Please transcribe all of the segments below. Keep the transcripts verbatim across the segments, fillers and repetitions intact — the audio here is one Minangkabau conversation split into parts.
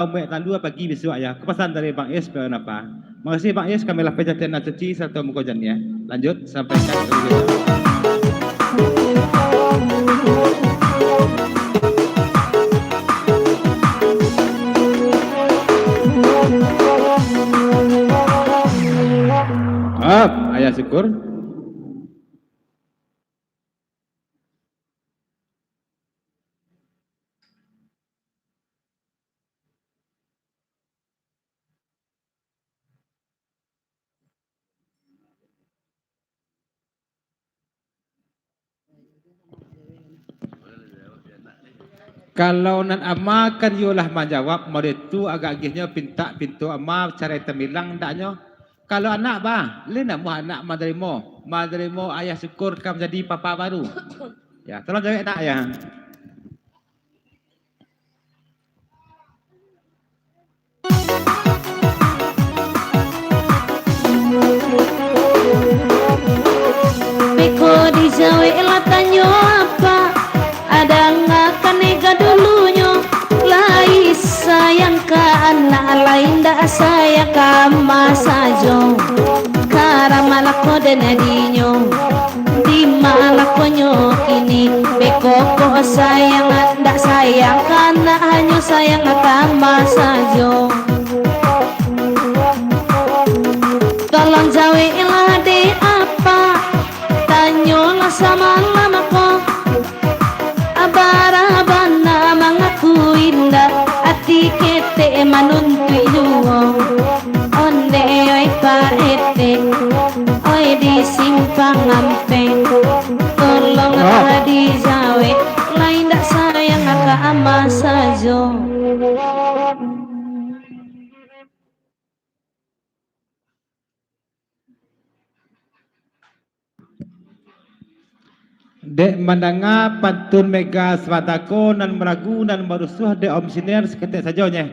Ombak talu pagi bisuak, ya. Ko pasan dari Bang Is ka Napa. Makasih Bang Is, kami lapeh cantiak nan suci sarato muko janiah. Lanjut, sampaikan. Ah, ayah syukur. Kalau nan ama kan iyo lah manjawab, model tu agak agihnyo pintak pintu ama carai tamilang ndaknyo. Kalau anak bah, lai namuah anak manarimo, manarimo ayah syukur ka manjadi papa baru. Ya, tolong jawek nak ya. Beko dijawek lah tanyo apa, adangakan ega dulunyo, lai sayang ka anak, lai ndak sayang ka ama sajo. Karamalah ko den dinyo. Di ma lakonyo kini, beko ko sayang, ndak sayang ka anak, hanyo sayang ka ama sajo. Tolong jaweklah dek apa, tanyolah samalam ko. Abarah bana mangaku indak, ati ketek manuntuik juo. Ondeh oi Pak Etek, oi di Simpang Ampek, tolonglah dijawek, lai ndak sayang ka ama sajo. Dek mandanga pantun Mega Swadako nan maragu nan marusuah dek Om Siner saketek sajo nyeh.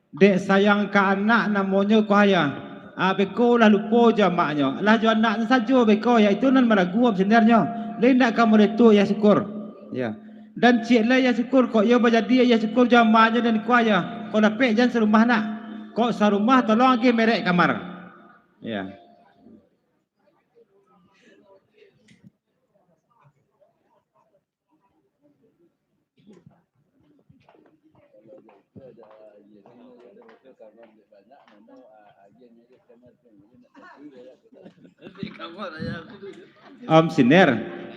Dek sayang ka anak namonyo ko ayah. Ah, beko lah lupo jo amaknyo. Lah jo anaknyo sajo beko, yaitu nan maragu Om Sinernyo. Lai ndak ka model tu, Yah Syukur. Ya. Dan ciek lai Yah Syukur, kok iyo bajadi Yah Syukur jo amaknyo dan ko ayah. Kok dapek jan sarumah nak. Kok sarumah tolong agih merek kamar. Ya. Om Siner,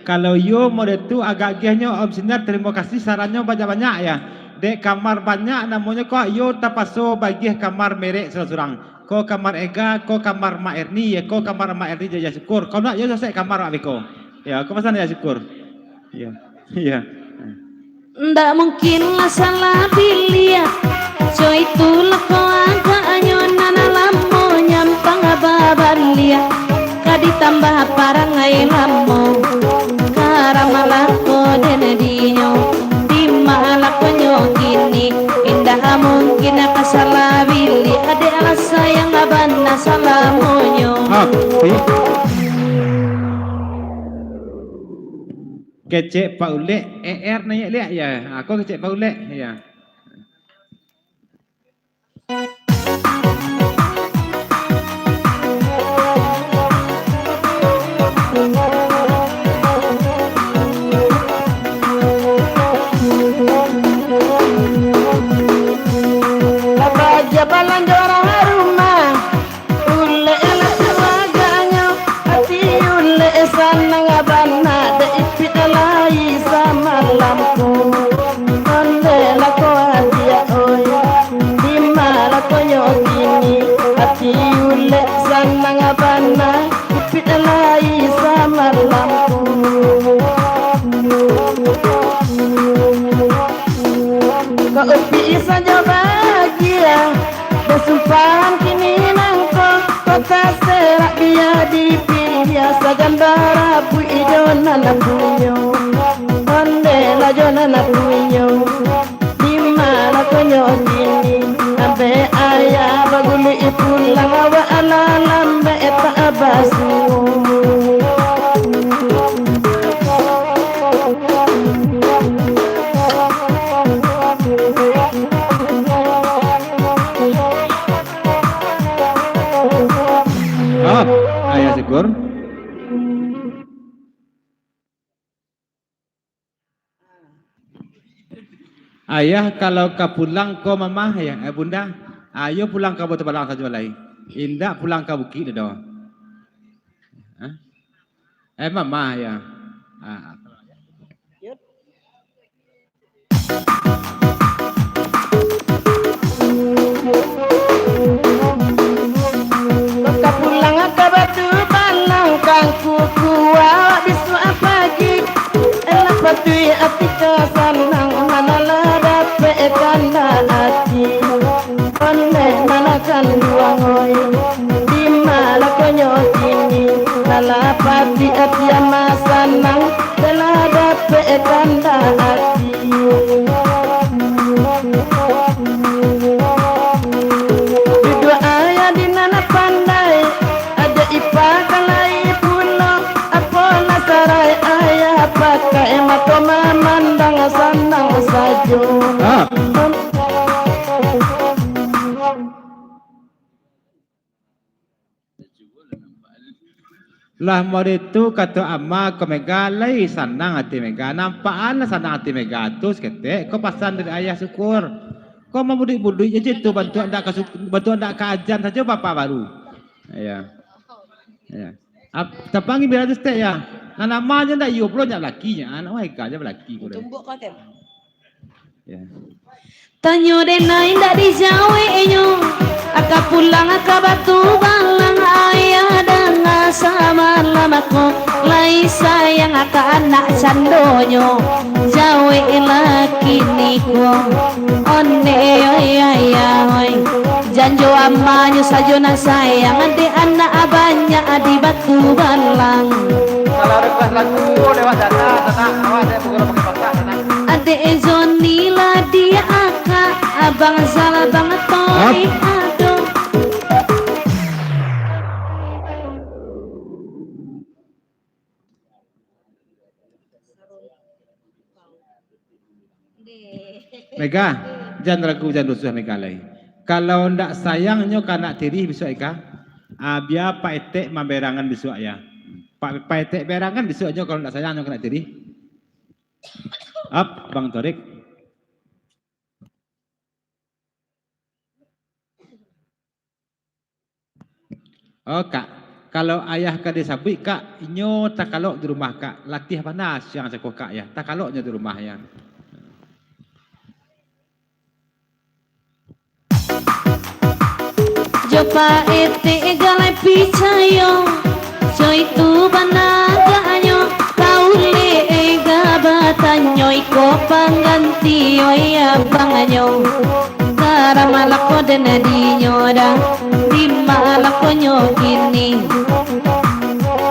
kalau iyo model tu agak agiahnyo Om Siner tarimo kasih sarannyo banyak-banyak ya. Dek kamar banyak namonyo ko iyo tapaso bagiah kamar merek surang-surang. Ko kamar Ega, ko kamar Mak Erni, ya, ko kamar Mak Erni jo Yah Syukur. Kau nak yo sasek kamar Mak beko. Ya, ko pasan Yah Syukur. Ya. Ya. Ndak mungkin lah salah piliah. Coy itulah ko agaknyo nan lamo nyampang babaliah. Ka ditambah parangai lamo. Karamalah ko den dinyo. Di ma lakonyo kini. Indak mungkin ka salah biliah. Dek lah sayang bana salamonyo. Api. Kecek Pak Ulek, E R naiak liak ya. Aku kecek Pak Ulek ya. Bahagia balanjo urang rumah. Ulek lah keluarganyo, ati ulek sanang bana, dek ipik lai samalam ko. Ondeh lah ko adiak oi, di ma lakonyo kini, ati ulek sanang bana, ipik lai samalam ko. Kok ipik sajo bahagia. Basumpahan kini nangko, kota serak bia dipiliah, sagan barabuik ijo nan punyo. Ondeh lah jo nan punyo. Di ma lakonyo kini, ambek ayah baguluik pulang, awak alah lambek tak basuo. Ayah, kalau ka pulang ko mamah, ya, eh, bunda, ayo pulang ka Batu Balang sajo lai. Indak pulang ka bukik doh. Hah? Eh, mamah, ya. Ah. Kota pulang ka Batu Balang, kangku kuwa bisuak pagi. Elah patuik ati ka sanang, manalah dapek kandak ati. Onek manakan duang oi, di ma lakonyo kini. Alah patuik ati ama sanang, telah dapek kandak ati. Duduak ayah di nan pandai, adik ipa ka lai pulo, apo lah sarai ayah pakai, mato mamandang sanang sajo. Ah. Lah model tu kato ama ko Mega, lai sanang ati Mega. Nampakan lah sanang ati Mega tu saketek. Ko pasan dari ayah Syukur. Ko mamuduik-buduik je tu, bantuak ndak ka su-, bantuak ndak ka ajan sajo bapa baru. Ya. Ya. Ap-, tapanggi bila tu saketek ya. Nan amanyo ndak iyo pulo nyak lakinyo, anak Mega je balaki ko. Tumbuk kau tem. Ya. Tanyo denai ndak dijaweknyo, aka pulang aka Batu Balang, ayah danga samalam ko, lai sayang aka anak candonyo, jaweklah kini ko, onde oi ayah oi, janjo amanyo sajo nan sayang, dek anak banyak di Batu Balang. Kalau request lagu lewat data, tenang, awak saya pukul pakai paksa, tenang. Adek Joni lah di akak, Abang Zal, Abang Tony ado. Mega, jan ragu, jan rusuah Mega lai. Kalau ndak sayangnyo ka anak tirih bisuak Ika, ah, bia Pak Etek mamberangan bisuak ya. Pak, Pak Etek berangan bisuaknyo kalau ndak sayangnyo ka anak tirih. Ap, Bang Torik. Oh, Kak, kalau ayah ka disabuik, Kak, inyo takalok di rumah, Kak. Latiah bana siang sakoh, Kak, ya. Takaloknyo di rumah, ya. Jo Pak Etek galai picayo, jo itu bana agaknyo, taulek ega batanyo iko pangganti, oi abangnyo. Karam lako den dinyo dah, di ma lakonyo kini.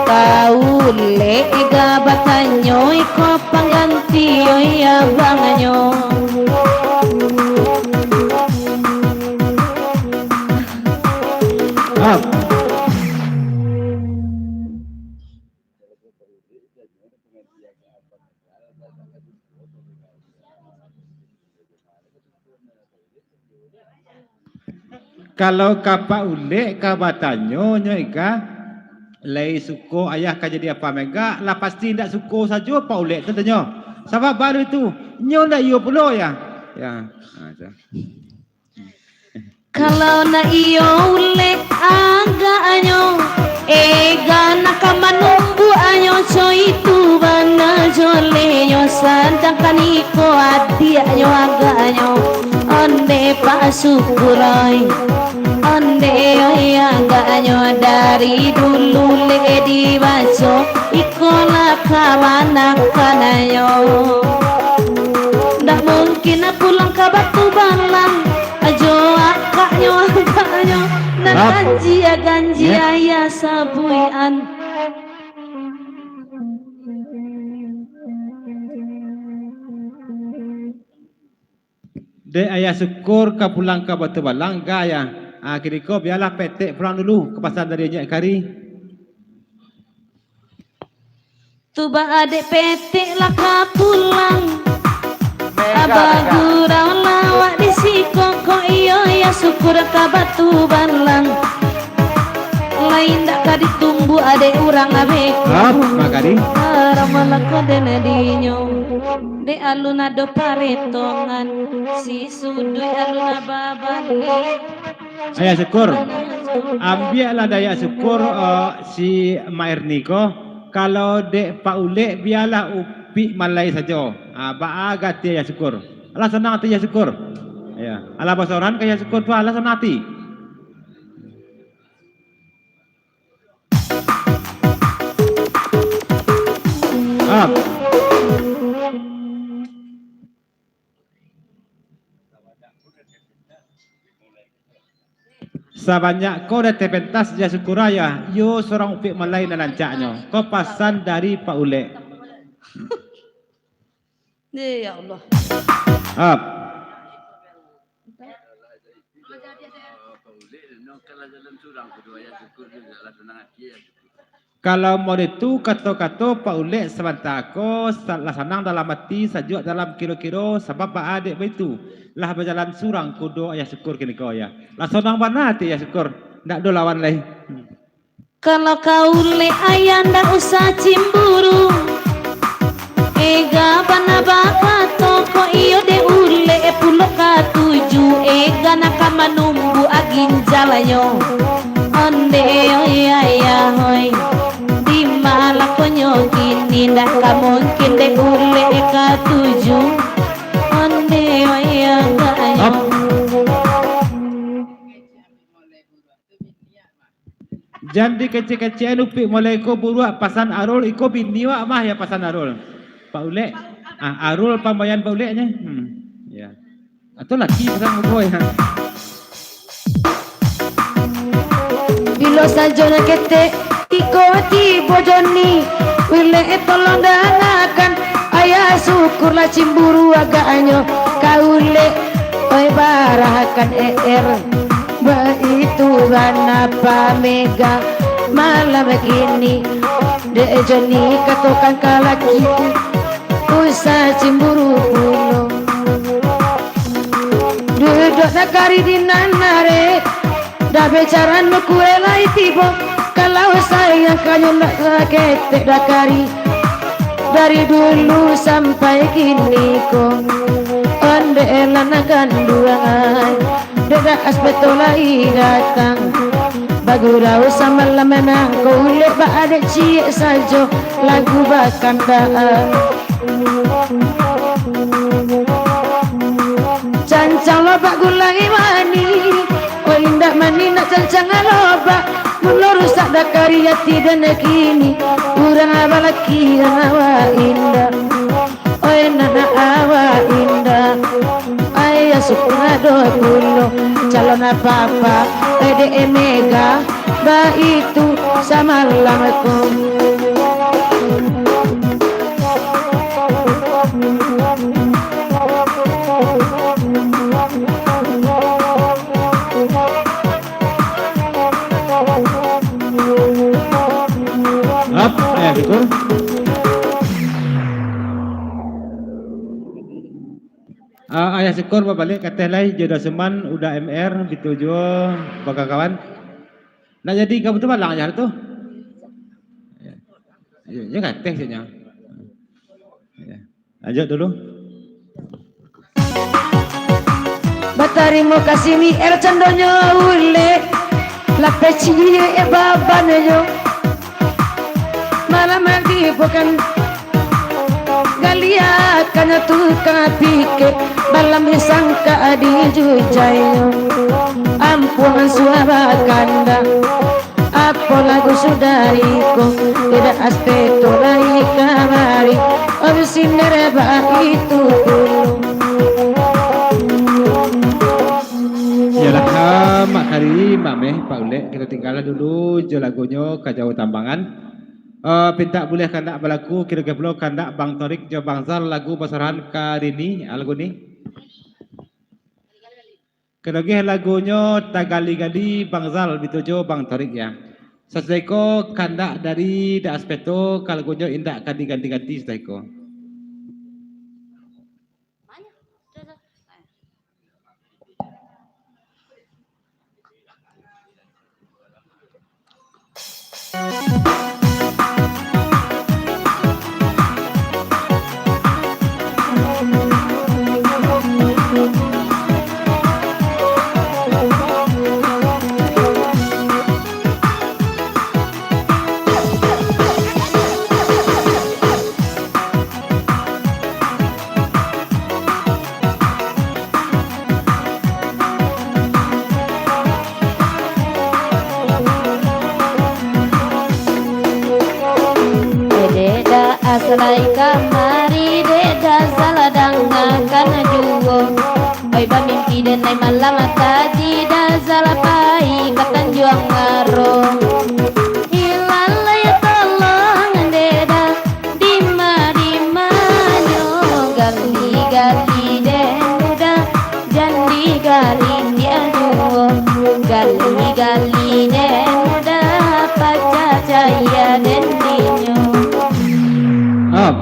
Taulek ega batanyo iko pangganti, oi abangnyo. Kalau ka Pak Ulek ka batanyo, nyo Ika, lai suko ayah ka jadi apa mega, lah pasti indak suko sajo Pak Ulek tu tanyo. Sabab baru tu, nyo ndak iyo pulo ya. Ya. Ha, tu. Kalau nak iyo Ulek agaknyo, ega nak ka manumbuaknyo, co itu bana jolehnyo, sadangkan iko adiaknyo agaknyo. Onde Pak Syukur oi, onde oi agaknyo, dari dulu lek dibaco, iko lah kamanakannyo. Ndak mungkin pulang ka Batu Balang, jo akaknyo, agaknyo, nan Ap. Ganjia-ganjia Yep. Ayah sabuikan. Dek Ayah Syukur ka pulang ka Batu Balang, ga, Ayah. Ah, kiniko bialah Petek pulang dulu ka pasan dari Nyiak Kari. Tu ba adek Petek lah ka pulang. Mega, Abah mega. Gurau lawak di siko ko iyo, Ayah Syukur ka Batu Balang. Lain dak ka ditumbuak adek urang abeko. Hap, Mak Kari. Haram lah ko den dinyo. Dek alun ado paretongan, si suduik alun aba bali. Ayah Syukur, ambiaklah dek Ayah Syukur, eh, si Mak Erni ko. Kalau dek Pak Ulek, bialah Upik Malai sajo. Ah, baa gati Ayah Syukur. Alah sanang ati Ayah Syukur. Ya, alah basoran ka Ayah Syukur tu, alah sanang ati. Ah. Sabanyak ko dah tapentas, Ayah Syukur, yo. Yo surang Upik Malai nan rancaknyo. Ko pasan dari Pak Ulek. Eh, ya Allah. Ap. Kalau model tu kato-kato Pak Ulek sabanta ko, sa-, lah sanang dalam ati, sajuak dalam kiro-kiro, sabab baa dek baitu, lah bajalan surang kudo Ayah Syukur kiniko, yo. Lah sanang bana ati Ayah Syukur, ndak ado lawan lai. Kalau ka Ulek ayah ndak usah cimburu. Ega bana bakato ko iyo dek Ulek pulo katuju. Ega nak ka manumbuak ginjalnyo. Ondeh oi ayah oi. Di ma lakonyo kini ndak ka mungkin dek Ulek katuju. Ondeh oi agaknyo. Jan dikecek-kecek anu, Pik, mulai ko buruak pasan Arul, iko bini wak mah ya pasan Arul. Pak Ulek, ah, Arul pambayan Pak Ulek nyo. Hmm. Ya. Atau laki pasan muko ya. Bilo sajo nan ketek, iko tibo Joni, Ulek tolong dangakan, Ayah Syukur lah cimburu agaknyo ka Ulek, oi barahakan E R. Baitu bana pamega malam kini, dek Joni katokan ka laki, usah cimburu pulo. Duduak dakari di nan arek, dah bicara nukue lai tibo, kalau sayang kanyo ndak saketek dakari. Dari dulu sampai kini ko, ondeh lah nan kanduang ai. Dek Dak Aspeto lai datang, bagurau samalam nangko Ulek ba-adek ciek sajo lagu bakandaan. Cancang lobak gulai manih, oh indak manih nak cancang lobak, mulo rusak dakari ati den kini, urang balaki awak indak. Oi nan awak indak, Ayah Syukur ado pulo calon apa-apa, dek Mega baitu samalam ko. Ap, Ayah Syukur. Ah, Ayah Syukur babaliak ka ateh lai, jo Dak Usman, Uda M R, bitu juo bakawan. Nak jadi ka Butuh Balang, Ayah, tu? Ya. Ya, ya, ka ateh sajo. Ya. Lanjut dulu. Batarimo kasih ni, er candonyo Ulek, lapeh ciek babannyo. Malam di bukan galiakan tukang pikek, balam disangka di jujainyo. Ampuang suah bakanda. Apo lagu sudah iko, Dak Aspeto lai kamari, abis ini reba itu dulu. Iyolah, ah, Mak Kari, Mak Meh, Pak Ulek, kito tinggalah dulu jo lagunyo Ka Jauah Tambangan. Eh, pintak buliah kandak balaku, kiro-kiro pulo kandak Bang Torik jo Bang Zal lagu basarahan ka Rini, ah, lagu ni. Kadogeh lagunyo tagali-gali Bang Zal, bitu juo Bang Torik, ya. Sasuai ko kandak dari Dak Aspeto, ka lagunyo indak ka diganti-ganti sasuai ko. Lai kamari dek Dazal dangakan juo. Oi bamimpi denai malam tadi, Dazal pai ka Tanjuang Aro. Ilalai tolong dek Da, dima-dimanyo gali-gali den Da. Jan digali tiang juo, gali-gali den Da, pacah cahia den dinyo. Up.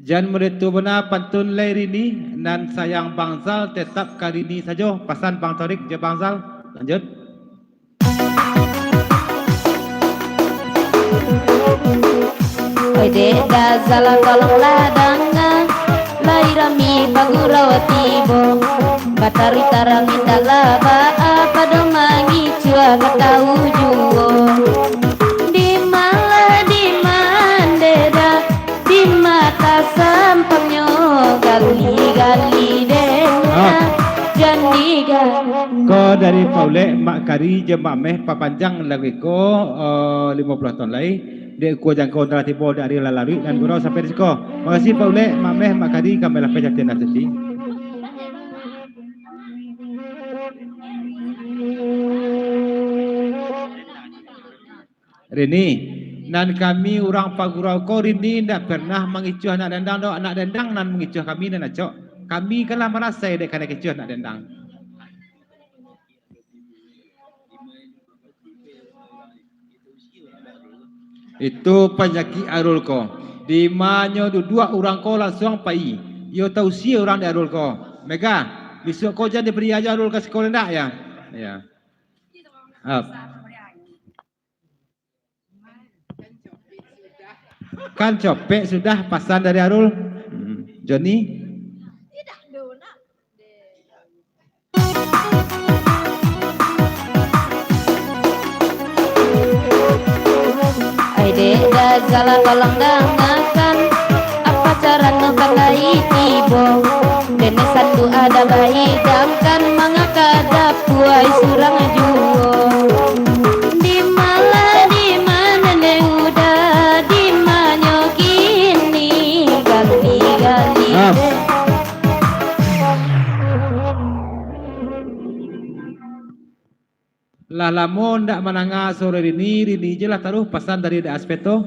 Jan mudah tu bana pantun lai Rini, nan sayang Bang Zal tetap ka Rini sajo, pasan Bang Torik jo Bang Zal. Lanjut. Oi dek Dazal tolonglah danga, lai rami pagurau tibo. Bataruih tarang indak lah baa, pado mangicuah ka tau juo. Dimalah dimande Da, di mata sampangnyo, gali-gali den Da, jan digali. Ko dari Paulek, Mak Kari, jo Mak Meh, papanjang lagu iko, eh, limo puluah tahun lai. Dek ukua jangko nan lah tibo, dek ari lah laruik, nan gurau sampai di siko. Makasih Paulek, Mak Meh, Mak Kari, kami lah pacah tinan sesi. Rini, nan kami urang pagurau ko Rini ndak pernah mangicuah anak dendang doh, anak dendang nan mangicuah kami nan acok. Kami kan lah marasai dek kanai kicuah anak dendang. Itu panyakik Arul ko. Di ma nyo duduak urang ko lansuang pai. Iyo tausia urang di Arul ko. Mega, bisuak ko jan dibari ajo Arul ka siko ndak ya? Ya. Up. Kan copek sudah pasan dari Arul. Hmm, Joni. Ai dek Dazal tolong dangakan, apa carano ka lai tibo. Dene satu ada baidangkan, mangaka dapuai surang juo. Di malah di ma nene uda, di ma nyo kini, gali-gali dek. Lah lamo ndak mandanga suaro Rini, Rini je lah taruih pasan dari Da Aspeto.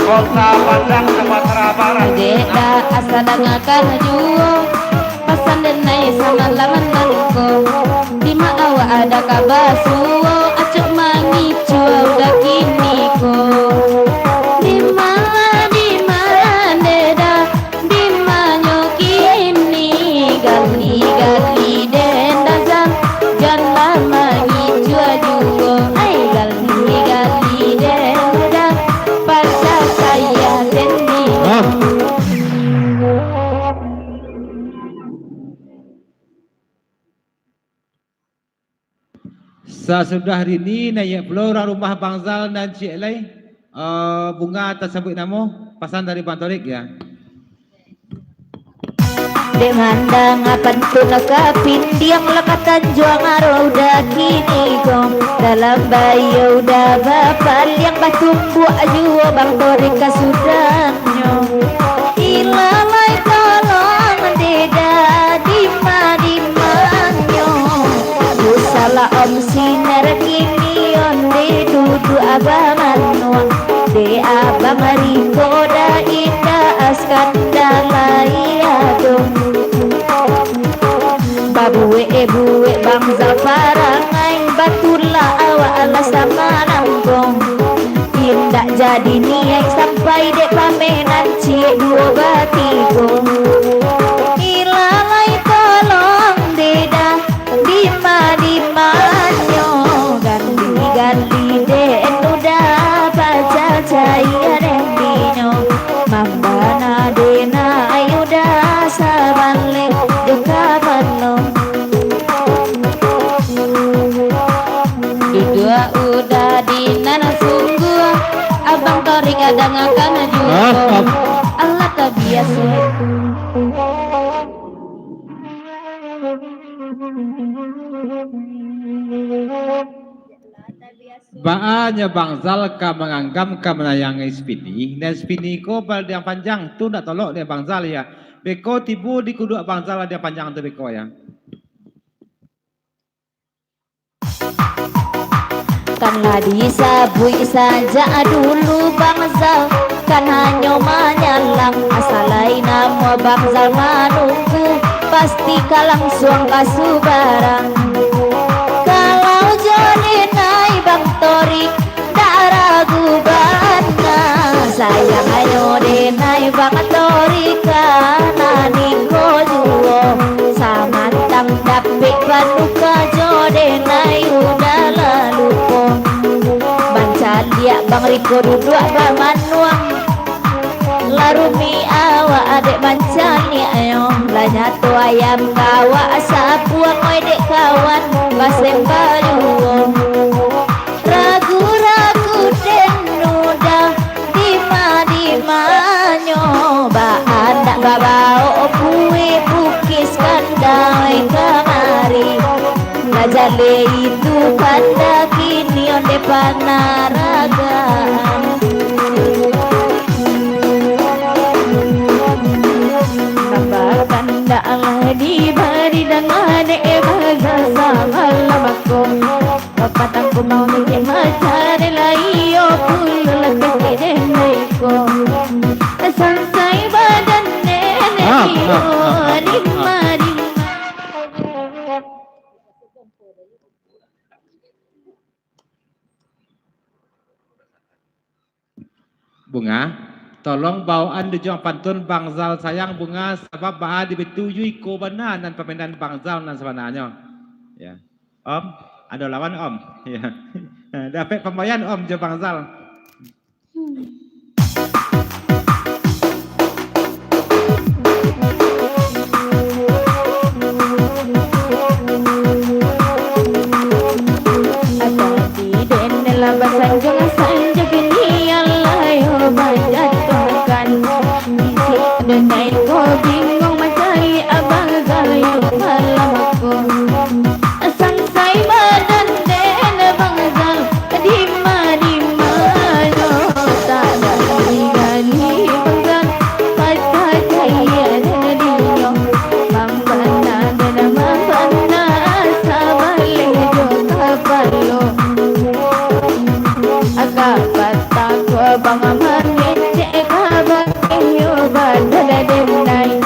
Kota Padang, Sumatera Barat. Dek Da asa dangakan juo, pasan denai samalam nangko. Di ma awak ada ka basuo, acok mangicuah uda kini ko. Di malah di mande Da, di ma nyo kini, gali-gali den Dazal, jan lah mangicuah juo, ai gali-gali den Da, pacah cahia den ni. Ah. Sasudah Rini, naiak pulo urang rumah Bang Zal nan ciek lai, eh, bunga tasabuik namo, pasan dari Bang Torik, ya. Dek mandanga pantun ka pindiang, lah ka Tanjuang Aro uda kini ko. Dalam baiyo uda bapaliang, batumbuak juo Bang Torik ka sudah. Ilalai tolong dek Da, di ma, di ma nyo. Usahlah om sinar kini, onde duduak abah manuang. Dek abah mariko Da, indak askanda lai ado. Babuek-buek Bang Zal parangai, batulak awak alah sama nangkong. Indak jadi niaik sampai dek pamenan ciek duo batigo. Ilalai tolong dek Da, di ma, di ma nyo, gali-gali den uda, pacah cahia den dinyo. Mambana denai uda, sabaleh jo ka mano. Duduak uda di nan sungguah, Abang Torik dangakan juo. Ah, ah. Alah tabiaso. Baa nyo Bang Zal ka manganggam ka manayangi Spini, nan Spini ko badiang panjang tu ndak tolok dek Bang Zal, ya. Beko tibo di kuduak Bang Zal badiang panjang tu beko, ya. Kan lah disabuik sajak dulu Bang Zal, kan hanyo manyalang, asa lai namo Bang Zal manunggu, pasti ka langsuang ka subarang. Kalau jo denai Bang Torik, ndak ragu bana, sayang ayo denai Bang Torik ka nan iko juo, samantang dapek paduka jo denai udah lalu ko. Mancaliak Bang Riko duduak bamanuang, larumi awak dek mancaliaknyo, lah nyato ayam kawak sapuang, oi dek kawan, basembah juo. Ragu-ragu den udah dima-dimanyo, baa ndak babaok kuih bukis kandai kamari. Lah jaleh itu kanda kini onde panaragaan. Napa kandak lah dibari danga dek Bang Zal samalam ko. Patang kumau mingkik mancari lai, iyo pulo lah kecek denai ko. Sansai badan nenek Ah, iyo ah, ah, ah, ah. Dima-dima. Bunga, tolong baokan dujuang pantun Bang Zal sayang, Bunga, sabab baa dibetujui iko bana nan pamainan Bang Zal nan sabananyo. Ya. Om, ado lawan, Om. Ya. Dapek pambayan, Om, jo Bang Zal. Atau di dene lah basanjung, sanjung kini alai bajatuahkan. Denai ko bingung mancari Abang Zal yo malam ko. Sansai badan den Bang Zal, dima-dima nyo tak gali-gali Bang Zal, pacah cayia den dinyo. Mambana den mambana, sabaleh jo kapalo. Agak patah ko Bang mangecek ka bakeh yo badan denai.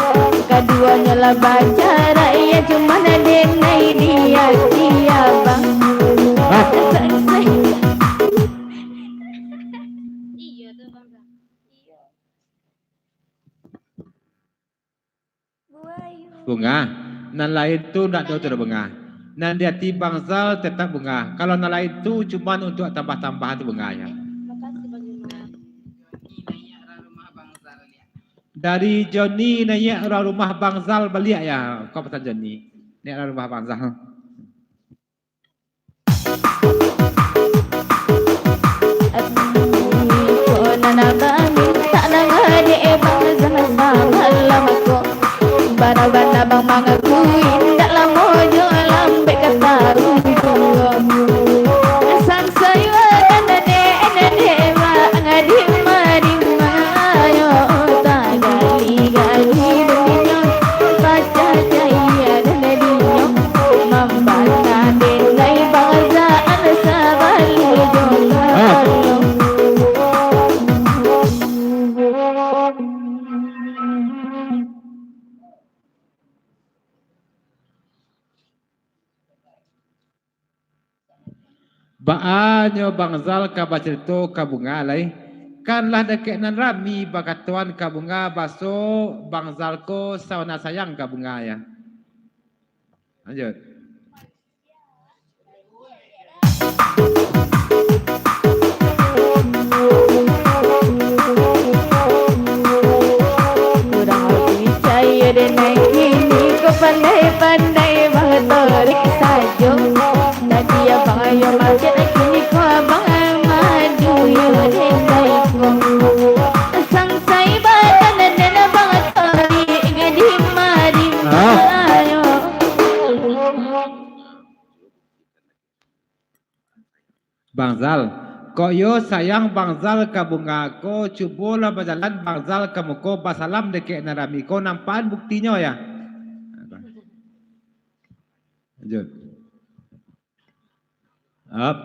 Kaduonyo lah bajarak, iyo cuman denai dia, dia Bang. Hah? Iyo tu, Bang. Iyo. Bunga, nan lain tu ndak ado tu doh, Bunga. Nan di ati Bang Zal tetap, Bunga. Kalau nan lain tu cuman untuak tambah-tambah tu, Bunga, ya. Dari Joni naiak urang rumah Bang Zal baliak, ya. Kau pesan Joni. Naiak urang rumah Bang Zal. Bana-bana Bang mangaku, indak lamo jo lambek ka tahu juo. Sansai badan dek, dek, dek, bang, dima-dima yo, tagali-gali dunia. Pacah cayia dan dinyo, mambana denai bazaan sabali jo kapalo. Baa nyo Bang Zal ka bacarito ka Bunga lai? Kan lah dakek nan rami bakatoan ka Bunga, baso Bang Zal ko sawana sayang ka Bunga, ya. Lanjut. Urang picayo denai kini ko pandai-pandai batorik sajo. Tadi abang ayo macet, kini ko abang maju yo denai ko. Sansai badan den batorik dima-dima yo. Bang Zal. Kok yo sayang Bang Zal ka bunga ko, cubolah bajalan Bang Zal ka muko, basalam dek nan rami ko, nampakan buktinyo, ya. Lanjut. Up.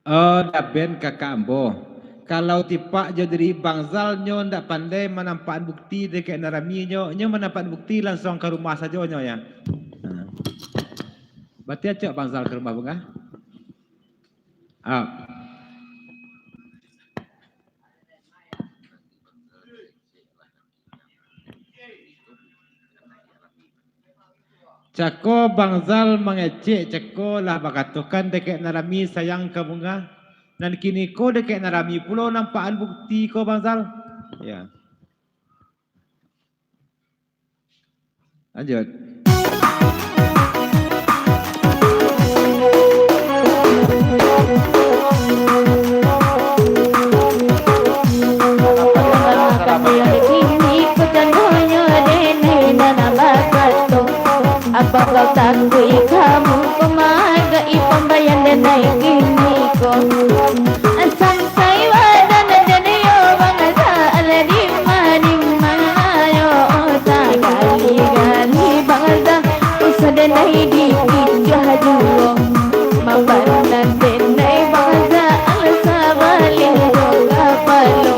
Oh, daben kakak ambo. Kalau tipak jo diri Bang Zal, nyo ndak pandai manampakan bukti dek nan rami nyo, nyo manampakan bukti lansuang ka rumah sajo nyo, ya. Nah. Berarti acok Bang Zal ka rumah bunga? Ah. Cako Bang Zal mangecek, cako lah bakatokan dek nan rami sayang ka bunga. Nan kini ko dek nan rami pulo nampakan bukti ko Bang Zal. Ya. Lanjut. Abang kau takuik kamu, kau magai pambayan denai kini ko. Asam Sai wadah nan jadi yo Bang Zal, di ma, di ma yo, tagali-gali Bang Zal, usah denai dikicuah juo. Mambana denai Bang Zal, sabaleh jo kapalo.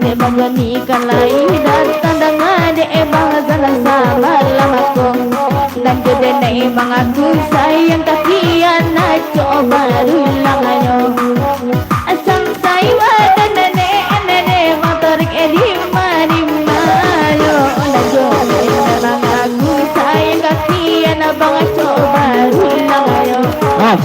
Dek Bang Joni kan lai datang danga dek Bang Zal samalam ko. Nan jo denai mangaku sayang, tapi anak cok barulangnyo. Asam Sai wadah nenek, nenek Bang Torik, eh, di ma, di ma yo. Nan jo denai mangaku sayang, tapi anak Bang cok barulangnyo. Ah.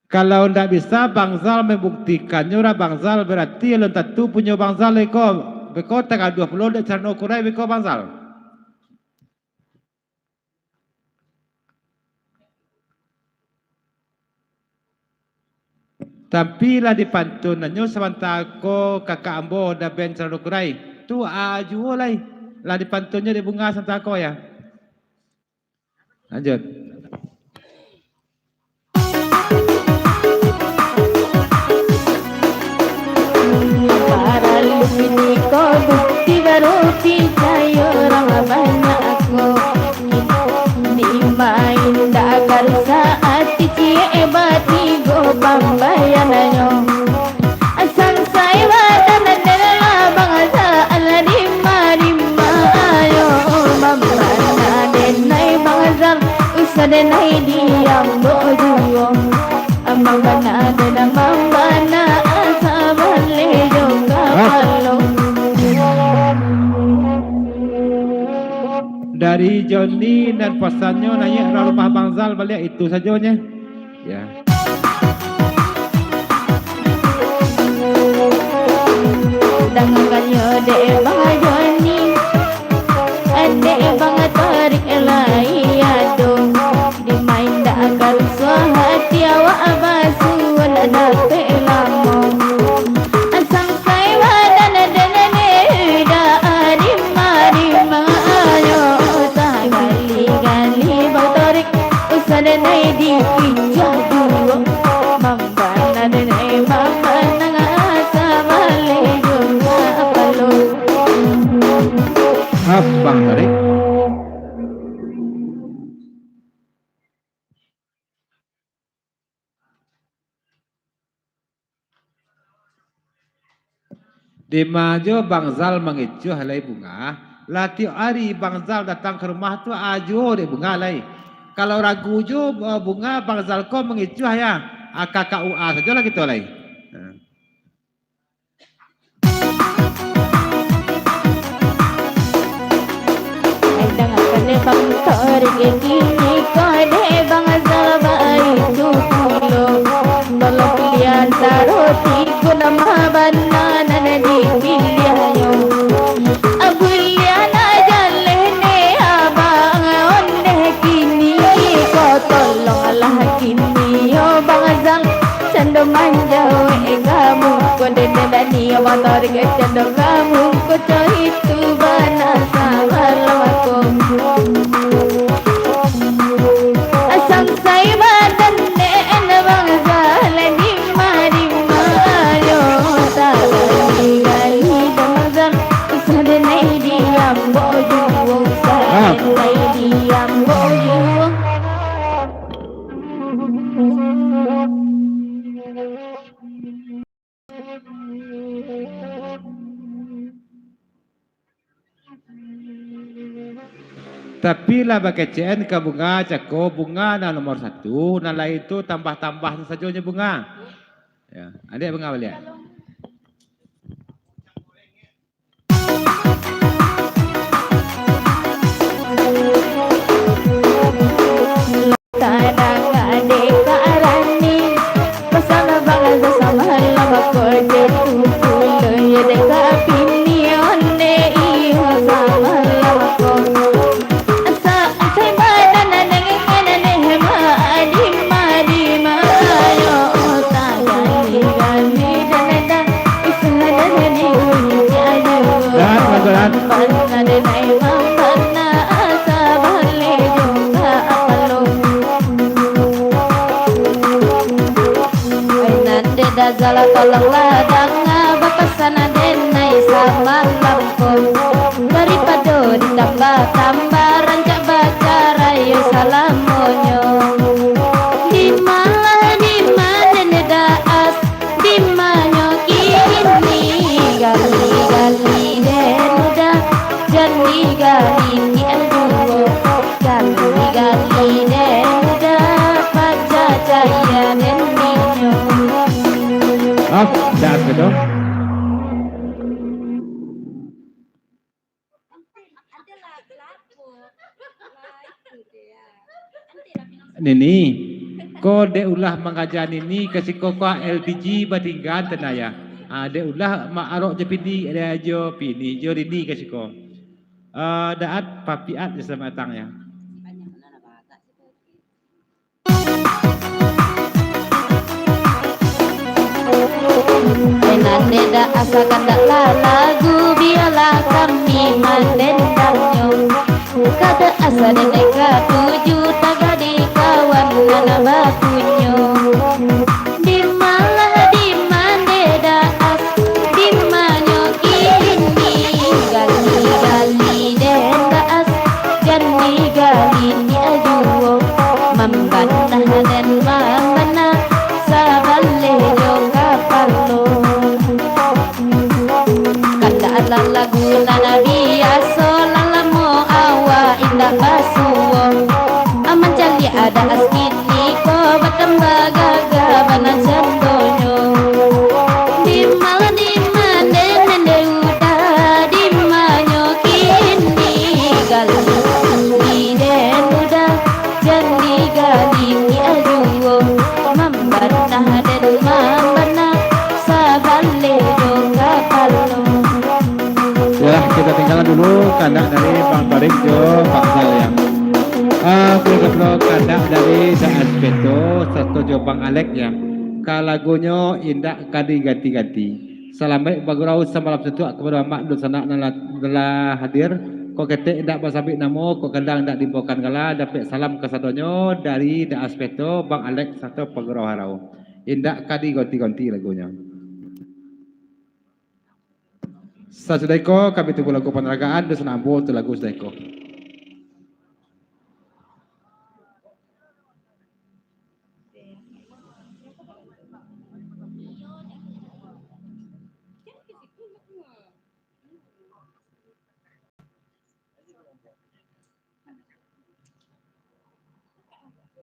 Kalau ndak bisa Bang Zal mambuktikaannyo, urang Bang Zal, berarti alun tantu punyo Bang Zal beko, beko tagaduah pulo dek carano kurai beko Bang Zal. Tapi lah dipantunnyo sabanta ko kakak ambo Daben Carano Kurai. Tu a juo lai. Lah dipantunnyo dek Bunga sabanta ko, ya. Lanjut. Paralu kini ko bukti baru picayo urang banyak ko. Di ma indak ka rusak ati ciek batigo pambayannyo. Asam Sai wadah nan dela Bang Zal, di ma, di ma yo. Mambana denai Bang Zal, usah denai diambo juo. Mambana denai mambana, sabaleh jo kapalo. Dari Joni nan pasannyo naiak ka rumah Bang Zal baliak, itu sajonyo. Ya. Dangakan yo dek Bang Joni, dek Bang Torik lai ado. Di ma indak ka rusuah ati awak, basuo ndak dapek lamo. Asam Sai wadah nan dela, di ma, di ma yo, tagali-gali Bang Torik, usah denai dikicuah juo. Mambana denai mamandang, sabaleh jo kapalo. Abang Torik. Dima jo Bang Zal mangicuah lai Bunga, lah tiok ari Bang Zal datang ka rumah tu, a juo dek Bunga lai. Kalau ragu jo, eh, Bunga, Bang Zal ko mangicuah ya, a ka ka U A sajolah kito lai. Nah. Dangakan dek Bang Torik, kini ko dek Bang Zal baitu pulo. Iko nama bana nan dipiliahnyo. Buliah nak jaleh ne abang, ondeh kini ko tolonglah kini yo Bang Azal. Cando manjawek kamu ko dendeng dani yo Bang Torik, cando kamu ko coitu bana samalam ko. Sangsai badan den bangsa, lai dima, dima yo, tak gali-gali bangsa. Usah den nai diam, bok juo, usah den nai diam, bok juo. Tapi lah bakecekan ka bunga, cako bunga nan nomor satu, nan lain tu tambah-tambah sajo nyo bunga. Ya, adiak bunga baliak. Tadanga dek Kak Rani, pasal bangsa samalam ko dek tu pulo, yo dek Kak Pini, onde iyo samalam ko. Asa, asa badan dengan neh ma, di ma, di ma, yo, oh, tak gali-gali dan dah. Dan, dan. Nan dek Dazala tolonglah danga, bapasan den nai samalam ko. Daripado ditambah-tambah, rancak bacarai yo salamonyo. Dimalah, dima den daas, dimanyo kini, gali-gali den udah, jan digali ni aduo, gali-gali den udah, pacah cahia den minyo. Maaf, dah betul. Nini, ko dek ulah mangaja Nini ka siko ko L P G batinggaan tanah ya. Ah, dek ulah ma arok jo pidi, dek jo pini jo Nini ka siko. Ah, daat papiat jo selamat datang ya. Nan dek dak asa kandaklah lagu, bialah kami mandendamnyo. Kada asa den katuju, tagadi kawan nan bapunyo. Dimalah diman dek dak as, dimanyo kini, gali-gali den dak as. Jan digali ni ajuo, mambanah den mambanah, sabaleh jo kapalo. Kandak alah lagu nan biaso, lah lamo awak indak basuo. Aman caliak dak as kini ko, batambah gagah bana candonyo. Dimalah diman den nende udah, dimanyo kini, gali den udah, jan digali ni ajuo, mambanah den mambanah, sabaleh jo kapalo. Yalah, kita tinggalkan dulu kandak dari Bang Torik jo Bang Zal ya. Ah, kita dulu kandak dari Daas Peto sarato jo Bang Alek ya. Ka lagunyo indak ka diganti-ganti. Salamaik bagurau samalam suntuak kapado amak dunsanak nan lah, nan lah hadir. Kok ketek indak basabik namo, kok kandang indak diimbaukan gala, dapek salam kasadonyo dari Daas Peto, Bang Alek, sarato Pagurau Harau. Indak ka digonti-gonti lagunyo. Sasudah iko, kami tunggu lagu panaragaan, dunsanak ambo tu lagu sudah iko.